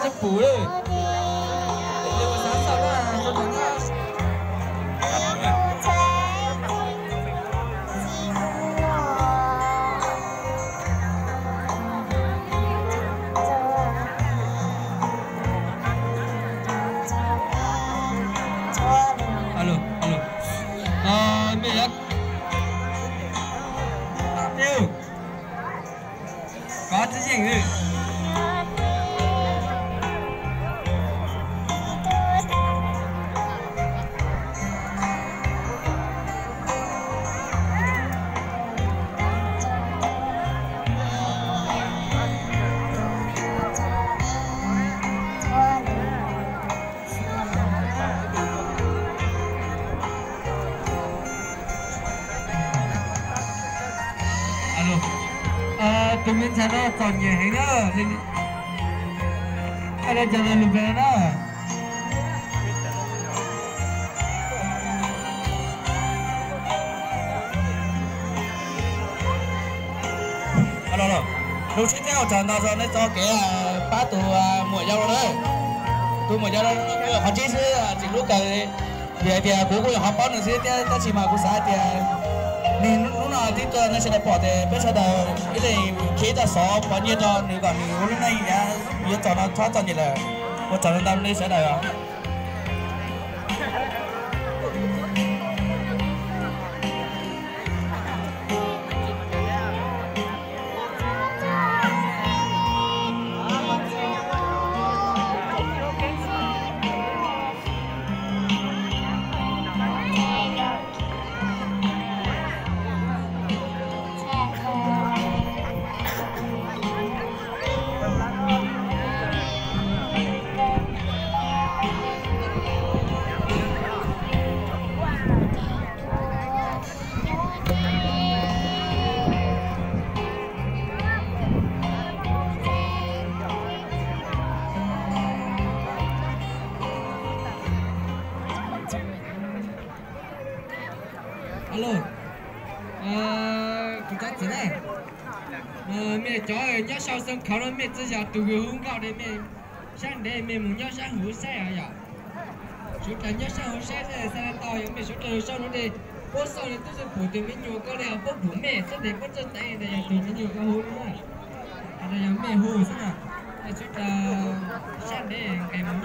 Tsis pum li. Ua xav xauj na, rau tus nyob. Alo, alo. Mej yuav, kov tib yeej. Tus me ntxhais no txom nyem heev na. Ab, cov lus pem na. Lub sib teb ua tsaug ntau rau nej txoj kev pab tus muam yau no na. Tus muam yau no qhov tseeb xwb tsis hlub kawg. Vim hais tias kuv kuj yuav qhov paub nws xwb thiab, tab sis mas kuv xav hais tias nws hnub no tib tuaj nej sawv daws pom tias peb sawv daws ib leeg khib tau xov pov nyiaj rau nws kom nws ua lub neej yuav txaus no txhob txom nyem lawm. Ua tsaug ntau nej sawv daws. Alo, kuv cov txiv ne, mej cov nyob sau xeev khav no mej txawj yog tus hu nkauj de mej sab ntev mej mus nyob sab hauv saib os yom. Sawv daws nyob sab hauv saib xav tau yog mej sawv daws sau no de, puab xauj li tub xwb pum tus me nyuam ko li os, puab pum mej xwb tes puab txawj teev tas yog tus me nyuam ko hu no na. Has tas yog mej hu xwb na, sawv daws sab ntev nqes mus